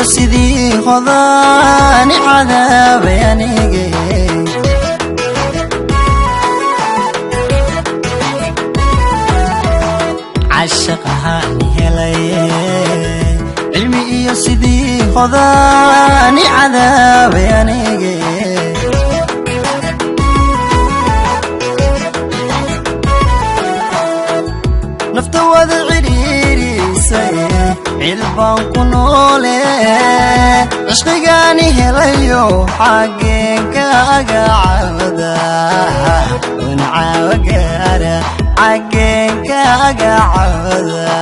Cilmi iyo sidii hodaani cadaabay anige. Cashaqahaani helaye, cilmi iyo sidii hodaani cadaabay anige. Nafta wada cidhiidhisay, cilbaan ku noole, cishqigaani helayo, xaggeen kaaga cawda un caawa gaara? Xaggeen kaaga cawda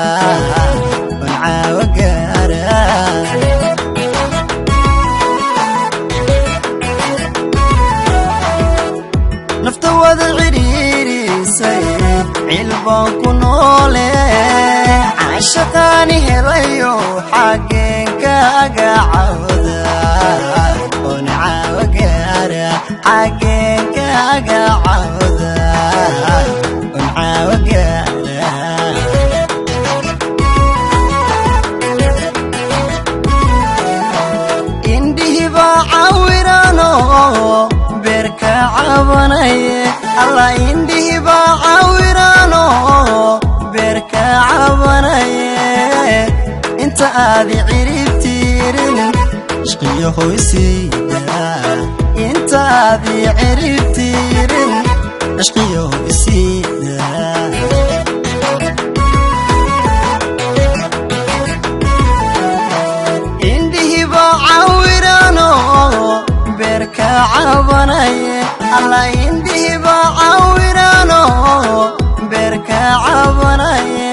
un caawa gaara? Nafta wada cidhiidhisay, cilbaan ku noole, cashaqaani helayo, xaggeen kaaga cawda oon caawa gaara? Xaggeen kaaga cawda oon caawa gaara? Indhihibaa cawirano beerka cabanaye, Allah, indhihibaa cawirano beerka cabanaye. Inta aadi ciribtiirin, ishqiyo hoysiida. Inta aadi ciribtiirin, ishqiyo hoysiida. Indhihibaa cawirano beerka cabanaye, Allah, indhihibaa cawirano beerka cabanaye.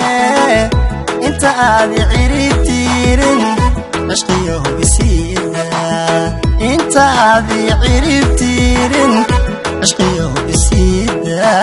Inta aadi ciribtiirin, cishqiyo isiida. Inta aadi ciribtiirin, cishqiyo isiida.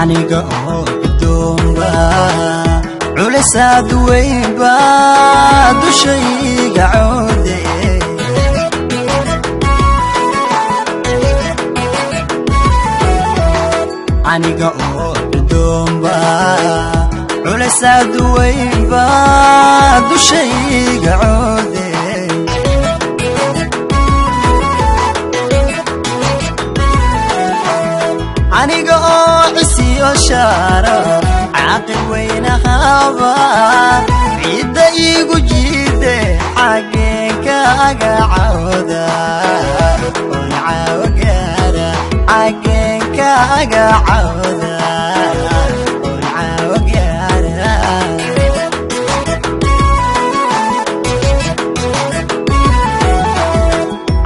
Aniga oo gudoomba, culisaad weynba dushayga coode. Aniga oo gudoomba, culisaad weynba dushayga coode. Aniga oo cisiyo shaara caaqil weynahaba, cidda iigu jiide, xaggeen kaaga cawda oon caawa gaara? Xaggeen kaaga cawda oon caawa gaara?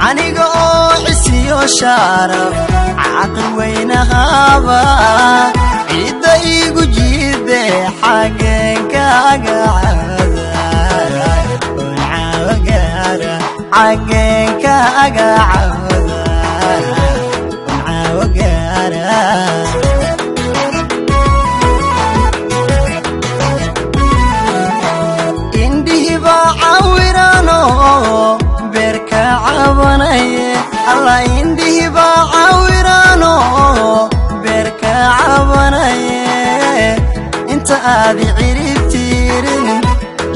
Aniga oo cisiyo shaaraf caaqil weynahaba, cidda iigu jiide, xaggeen kaaga cawda oon caawa gaara? Xaggeen kaaga cawda oon caawa gaara? Indhihibaa cawirano beerka cabanaye, Allah, indhihibaa cawirano beerka cabanaye. Inta aadi ciribtiirin,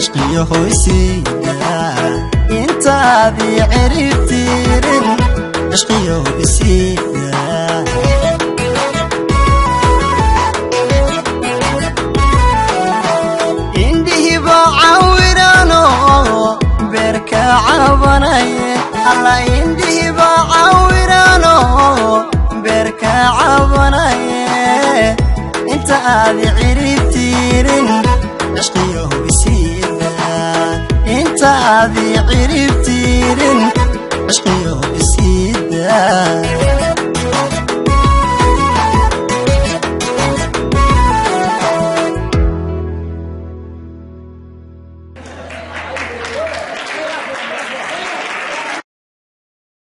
ishqiyo hoysiida. Inta aadi ciribtiirin, ishqiyo isiida. Indhihibaa cawirano beerka cabanaye, Allah, indhihibaa cawirano beerka Inta aad ciribtirin, cishqiyahu isiida. Inta aad ciribtirin, cishqiyahu.